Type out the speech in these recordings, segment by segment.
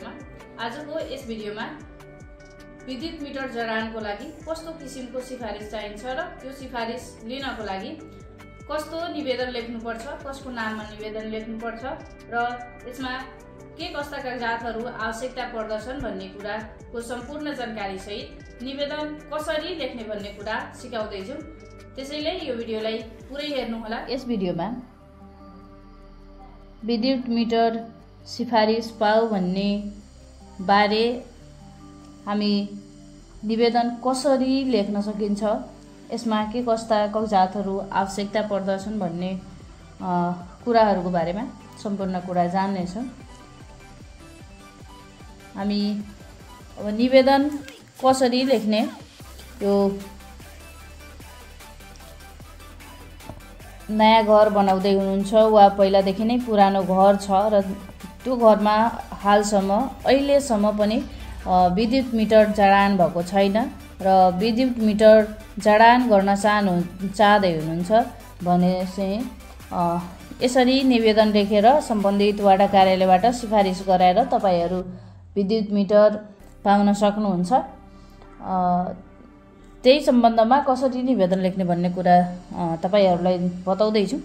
भिडियोमा। आजको यस भिडियोमा विद्युत मिटर जडानको लागि कस्तो किसिमको सिफारिस चाहिन्छ र त्यो सिफारिस लिनको लागि कस्तो निवेदन लेख्नुपर्छ, कसको नाममा निवेदन लेख्नुपर्छ र यसमा के कस्ता कागजातहरू आवश्यकता पर्दछन् भन्ने कुराको सम्पूर्ण जानकारी सहित निवेदन कसरी लेख्ने भन्ने कुरा सिकाउँदै छौं। त्यसैले यो भिडियोलाई पुरै हेर्नु होला। यस भिडियोमा विद्युत मिटर सिफारिस पाऊ भन्ने बारे हामी निवेदन कसरी लेख्न सकिन्छ, यसमा के कस्ता कागजातहरू आवश्यकता पर्दछन् भन्ने कुराहरूको बारेमा सम्पूर्ण कुरा जान्नेछौँ। हामी अब निवेदन कसरी लेख्ने, यो नयाँ घर बनाउँदै हुनुहुन्छ वा पहिलादेखि नै पुरानो घर छ र त्यो घरमा हालसम्म अहिलेसम्म पनि विद्युत मिटर जडान भएको छैन र विद्युत मिटर जडान गर्न चाहँदै हुनुहुन्छ भने चाहिँ यसरी निवेदन लेखेर सम्बन्धित वडा कार्यालयबाट सिफारिस गराएर तपाईहरू विद्युत मिटर पाउन सक्नुहुन्छ। त्यही सम्बन्धमा कसरी निवेदन लेख्ने भन्ने कुरा तपाईहरूलाई बताउँदै छु।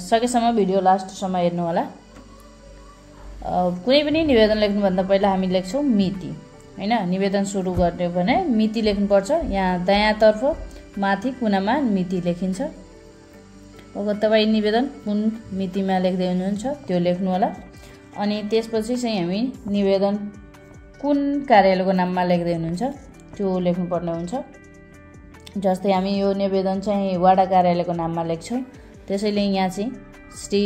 सकेसम्म भिडियो लास्टसम्म हेर्नु होला। कुनै पनि निवेदन लेख्नुभन्दा पहिला हामी लेख्छौँ मिति, हैन। निवेदन सुरु गर्ने भने मिति लेख्नुपर्छ। यहाँ दायाँतर्फ माथि कुनामा मिति लेखिन्छ। अब तपाईँ निवेदन कुन मितिमा लेख्दै हुनुहुन्छ त्यो लेख्नु होला। अनि त्यसपछि चाहिँ हामी निवेदन कुन कार्यालयको नाममा लेख्दै हुनुहुन्छ त्यो लेख्नुपर्ने हुन्छ। जस्तै हामी यो निवेदन चाहिँ वडा कार्यालयको नाममा लेख्छौँ। त्यसैले यहाँ चाहिँ श्री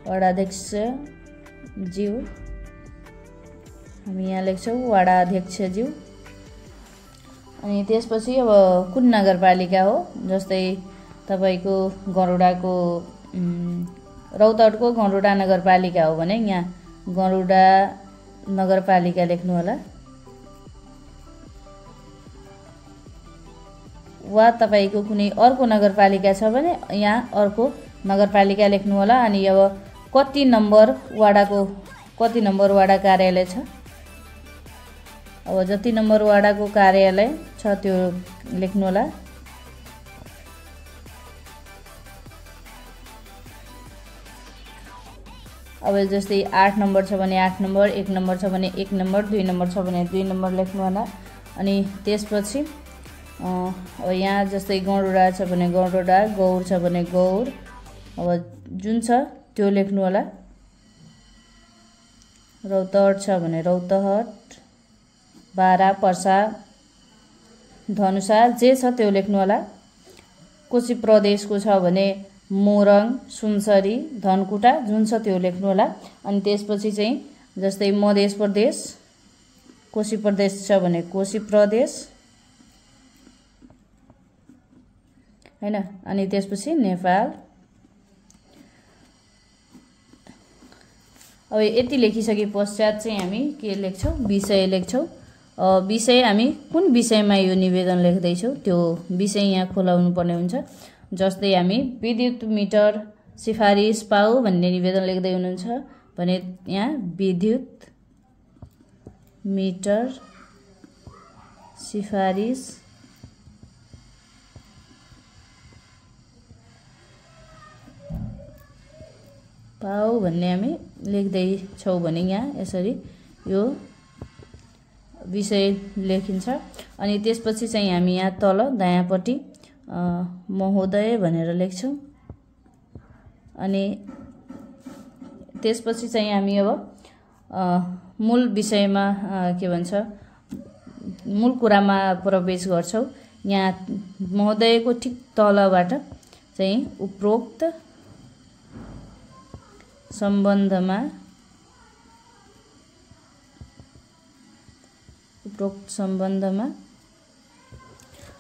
वडाध्यक्षज्यू हामी यहाँ लेख्छौँ वडाध्यक्षज्यू। अनि त्यसपछि अब कुन नगरपालिका हो, जस्तै तपाईको गरुडाको रौतहटको गरुडा नगरपालिका हो भने यहाँ गरुडा नगरपालिका लेख्नु होला। वा तपाईको कुनै अर्को नगरपालिका छ भने यहाँ अर्को नगरपालिका लेख्नु होला। अनि अब कति नम्बर वडा कार्यालय छ, अब जति नम्बर वडाको कार्यालय छ त्यो लेख्नु होला। अब जस्तै 8 नम्बर छ भने 8 नम्बर, 1 नम्बर छ भने 1 नम्बर, 2 नम्बर छ भने 2 नम्बर लेख्नु होला। अनि त्यसपछि अब यहाँ जस्तै गरुडा छ भने गरुडा, गौर छ भने गौर, अब जुन छ त्यो लेख्नु होला। रौतहट छ भने रौतहट, बारा, पर्सा, धनुषा जे छ त्यो लेख्नु होला। कोशी प्रदेशको छ भने मोरङ, सुनसरी, धनकुटा जुन छ त्यो लेख्नु होला। अनि त्यसपछि चाहिँ जस्तै मध्य प्रदेश, कोशी प्रदेश छ भने कोशी प्रदेश, हैन। अनि त्यसपछि नेपाल। अब यति लेखिसके पश्चात चाहिँ हामी के लेख्छौँ, विषय लेख्छौँ। विषय हामी कुन विषयमा यो निवेदन लेख्दैछौँ त्यो विषय यहाँ खोलाउनु पर्ने हुन्छ। जस्तै हामी विद्युत मिटर सिफारिस पाऊ भन्ने निवेदन लेख्दै हुनुहुन्छ भने यहाँ विद्युत मिटर सिफारिस पाऊ भन्ने हामी लेख्दैछौँ भने यहाँ यसरी यो विषय लेखिन्छ। अनि त्यसपछि चाहिँ हामी यहाँ तल दायाँपट्टि महोदय भनेर लेख्छौँ। अनि त्यसपछि चाहिँ हामी अब मूल विषयमा के भन्छ मूल कुरामा प्रवेश गर्छौँ। यहाँ महोदयको ठिक तलबाट चाहिँ उपरोक्त सम्बन्धमा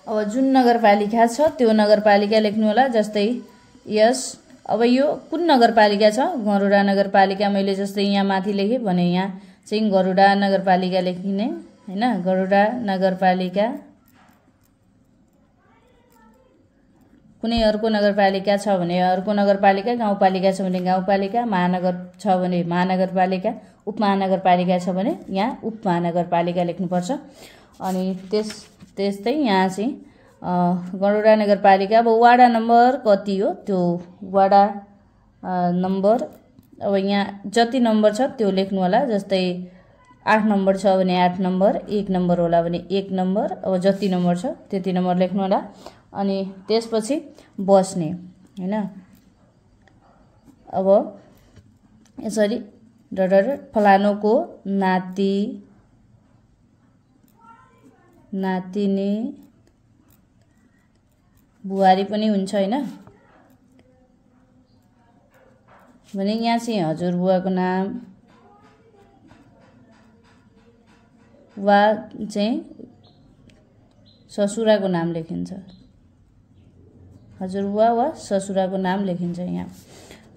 अब जुन नगरपालिका छ त्यो नगरपालिका लेख्नु होला। जस्तै यस अब यो कुन नगरपालिका छ, गरुडा नगरपालिका। मैले जस्तै यहाँ माथि लेखेँ भने यहाँ चाहिँ गरुडा नगरपालिका लेखिने, हैन। गरुडा नगरपालिका कुनै अर्को नगरपालिका छ भने अर्को नगरपालिका, गाउँपालिका छ भने गाउँपालिका, महानगर छ भने महानगरपालिका, उपमहानगरपालिका छ भने यहाँ उपमहानगरपालिका लेख्नुपर्छ। अनि त्यस्तै यहाँ चाहिँ गडौडा नगरपालिका अब वाडा नम्बर कति हो त्यो वाडा नम्बर अब यहाँ जति नम्बर छ त्यो लेख्नु होला। जस्तै 8 नम्बर छ भने 8 नम्बर, 1 नम्बर होला भने 1 नम्बर, अब जति नम्बर छ त्यति नम्बर लेख्नु होला। अनि त्यसपछि बस्ने हैन। अब यसरी फलानुको नाति नातिनी बुहारी पनि हुन्छ हैन भने यहाँ चाहिँ हजुरबुवाको नाम वा चाहिँ ससुराको नाम लेखिन्छ। हजुरबुवा वा ससुराको नाम लेखिन्छ यहाँ।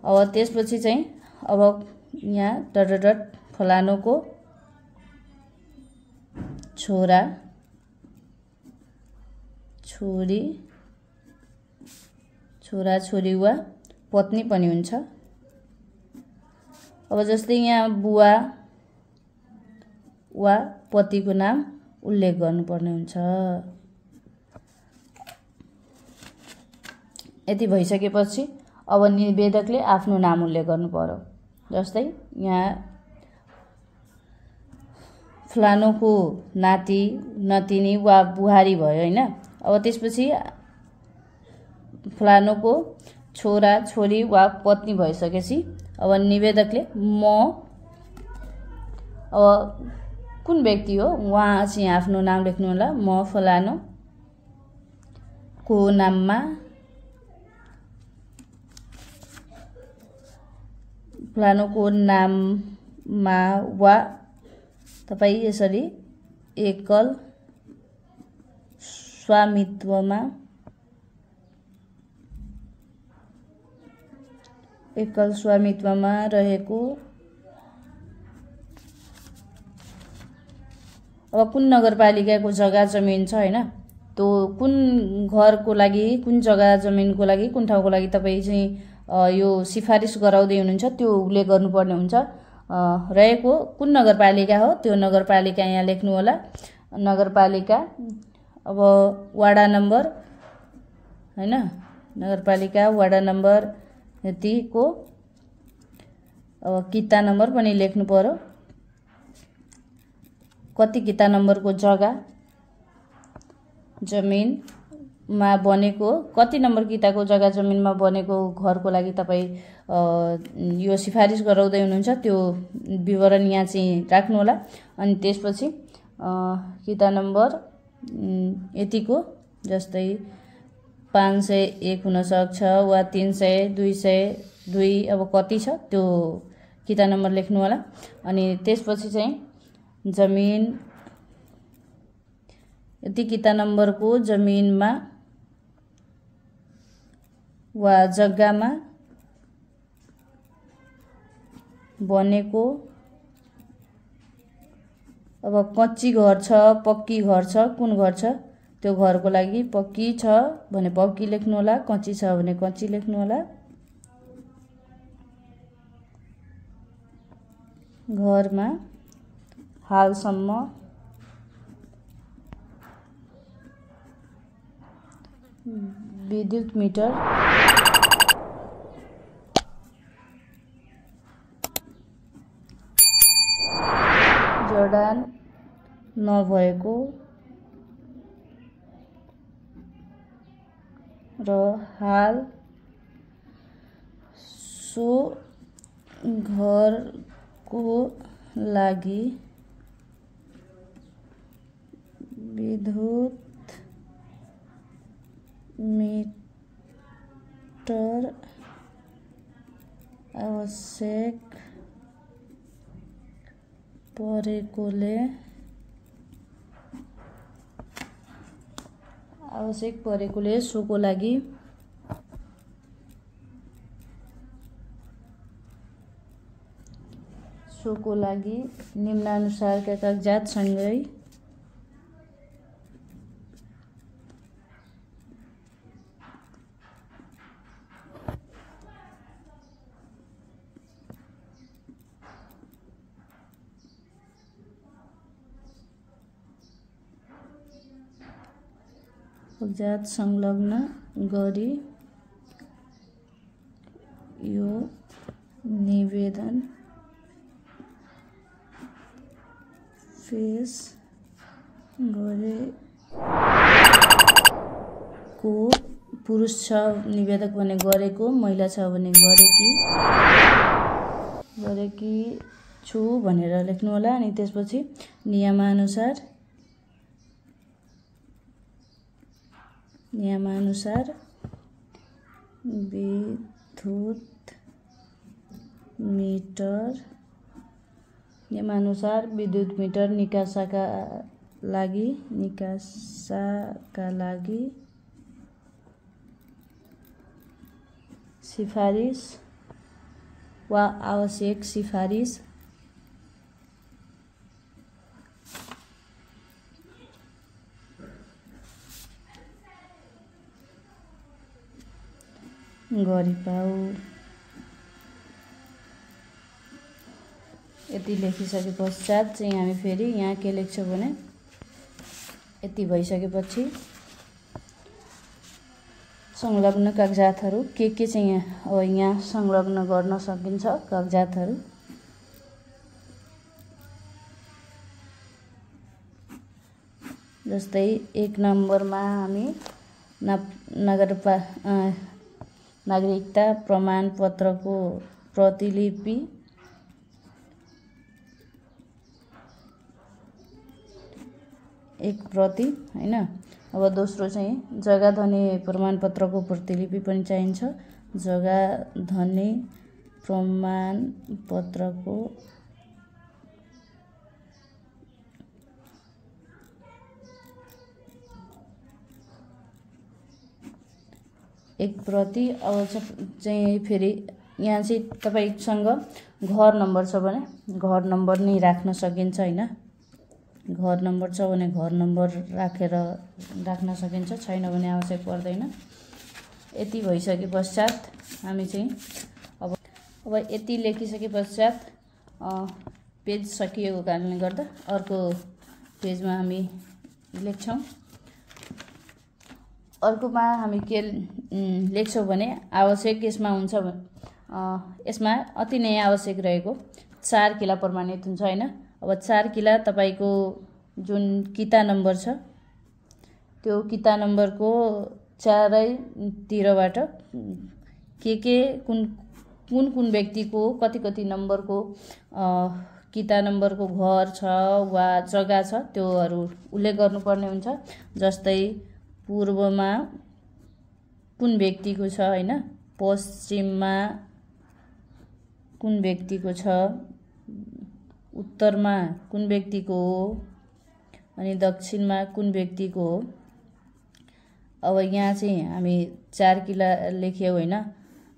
अब त्यसपछि चाहिँ अब यहाँ फलानुको छोरा छोरी छोरी वा पत्नी पनि हुन्छ। अब जस्तै यहाँ बुवा वा पतिको नाम उल्लेख गर्नुपर्ने हुन्छ। यति भइसकेपछि अब निवेदकले आफ्नो नाम उल्लेख गर्नु पर्यो। जस्तै यहाँ फलानुको नाति नातिनी वा बुहारी भयो हैन। अब त्यसपछि फलानुको छोरा छोरी वा पत्नी भइसकेपछि अब निवेदकले अब कुन व्यक्ति हो उहाँ चाहिँ आफ्नो नाम लेख्नु होला। म फलानु को नाममा फलानुको नाममा वा तपाई यसरी एकल स्वामित्वमा रहेको अब कुन नगरपालिकाको जग्गा जमिन छ हैन त्यो कुन घरको लागि कुन जग्गा जमिनको लागि कुन ठाउँको लागि तपाई चाहिँ यो सिफारिस गराउँदै हुनुहुन्छ त्यो उल्लेख गर्नुपर्ने हुन्छ। रहेको कुन नगरपालिका हो त्यो नगरपालिका यहाँ लेख्नु होला। नगरपालिका अब वाडा नम्बर हैन नगरपालिका वाडा नम्बर यतिको अब किता नम्बर पनि लेख्नु पर्यो। कति किता नम्बरको जग्गा जमिनमा बनेको कति नम्बर किताको जग्गा जमिनमा बनेको घरको लागि तपाई यो सिफारिस गराउँदै हुनुहुन्छ त्यो विवरण यहाँ चाहिँ राख्नु होला। अनि त्यसपछि किता नम्बर यतिको जस्तै 501 हुन सक्छ वा 300 202 अब कति छ त्यो किता नम्बर लेख्नु होला। अनि त्यसपछि चाहिँ जमिन यति किता नम्बरको जमिनमा वा जग्गामा बनेको अब कच्ची घर छ पक्की घर छ कुन घर छ त्यो घरको लागि पक्की छ भने पक्की लेख्नु होला। कच्ची छ भने कच्ची लेख्नु होला। घरमा हालसम्म विद्युत मिटर जडान नभएको र हाल सो घरको लागि विद्युत मिटर आवश्यक परेकोले सोको लागि निम्नानुसारका कागजातसँगै कागजात संलग्न गरी यो निवेदन पेश गरेको पुरुष छ निवेदक भने गरेको, महिला छ भने गरेकी छु भनेर लेख्नु होला। अनि त्यसपछि नियमानुसार विद्युत मिटर निकासाका लागि सिफारिस वा आवश्यक सिफारिस गरिपाऊ। यति लेखिसके पश्चात चाहिँ हामी फेरि यहाँ के लेख्छौँ भने यति भइसकेपछि संलग्न कागजातहरू के चाहिँ अब यहाँ संलग्न गर्न सकिन्छ कागजातहरू। जस्तै 1 नम्बरमा हामी नागरिकता प्रमाणपत्रको प्रतिलिपि एक प्रति हैन। अब दोस्रो चाहिँ जग्गा धनी प्रमाणपत्रको प्रतिलिपि पनि चाहिन्छ। जग्गा धनी प्रमाणपत्रको एक प्रति। अब चाहिँ फेरि यहाँ चाहिँ तपाईसँग घर नम्बर छ भने घर नम्बर नै राख्न सकिन्छ हैन। घर नम्बर छ भने घर नम्बर राख्न सकिन्छ, छैन भने आवश्यक पर्दैन। यति भइसके पश्चात हामी चाहिँ अब यति लेखिसके पश्चात पेज सकिएको कारणले गर्दा अर्को पेजमा हामी लेख्छौँ। अर्कोमा हामी के लेख्छौँ भने आवश्यक यसमा हुन्छ यसमा अति नै आवश्यक रहेको 4 किला प्रमाणित हुन्छ हैन। अब 4 किला तपाईको जुन किता नम्बर छ त्यो किता नम्बरको चारैतिरबाट के कुन व्यक्तिको कति नम्बरको किता नम्बरको घर छ वा जग्गा छ त्योहरू उल्लेख गर्नुपर्ने हुन्छ। जस्तै पूर्वमा कुन व्यक्तिको छ हैन, पश्चिममा कुन व्यक्तिको छ, उत्तरमा कुन व्यक्तिको हो अनि दक्षिणमा कुन व्यक्तिको हो। अब यहाँ चाहिँ हामी 4 किला लेख्यौं हैन।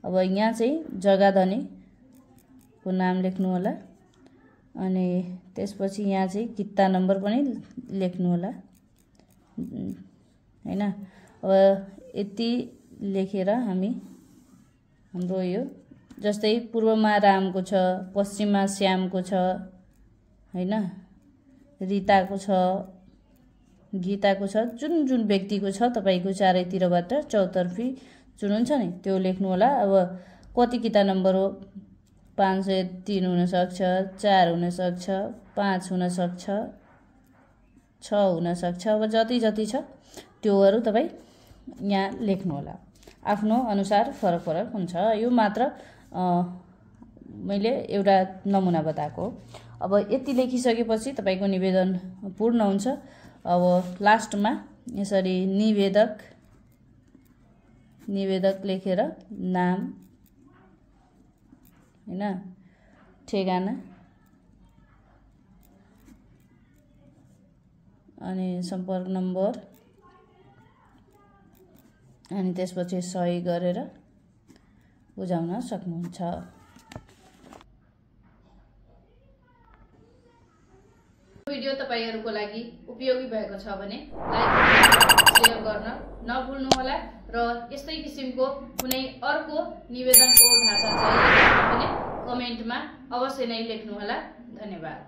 अब यहाँ चाहिँ जग्गा धनीको नाम लेख्नु होला अनि त्यसपछि यहाँ चाहिँ किता नम्बर पनि लेख्नु होला हैन। अब यति लेखेर हाम्रो यो जस्तै पूर्वमा रामको छ, पश्चिममा श्यामको छ हैन, रिताको छ, गीताको छ, जुन व्यक्तिको छ तपाईको चारैतिरबाट चौतर्फी जुन हुन्छ नि त्यो लेख्नु होला। अब कति किता नम्बर हो, 503 हुन सक्छ, 4 हुन सक्छ, 5 हुन सक्छ, 6 हुन सक्छ। अब जति छ त्योहरू तपाई यहाँ लेख्नु होला। आफ्नो अनुसार फरक हुन्छ। यो मात्र मैले एउटा नमुना बताएको। अब यति लेखिसकेपछि तपाईको निवेदन पूर्ण हुन्छ। अब लास्टमा यसरी निवेदक लेखेर नाम हैन, ठेगाना अनि सम्पर्क नम्बर अनि त्यसपछि सही गरेर बुझाउन सक्नुहुन्छ। भिडियो तपाईहरुको लागि उपयोगी भएको छ भने लाइक शेयर गर्न नभुल्नु होला र यस्तै किसिमको कुनै अर्को निवेदनको ढाँचा चाहिएको छ भने कमेन्टमा अवश्य नै लेख्नु होला। धन्यवाद।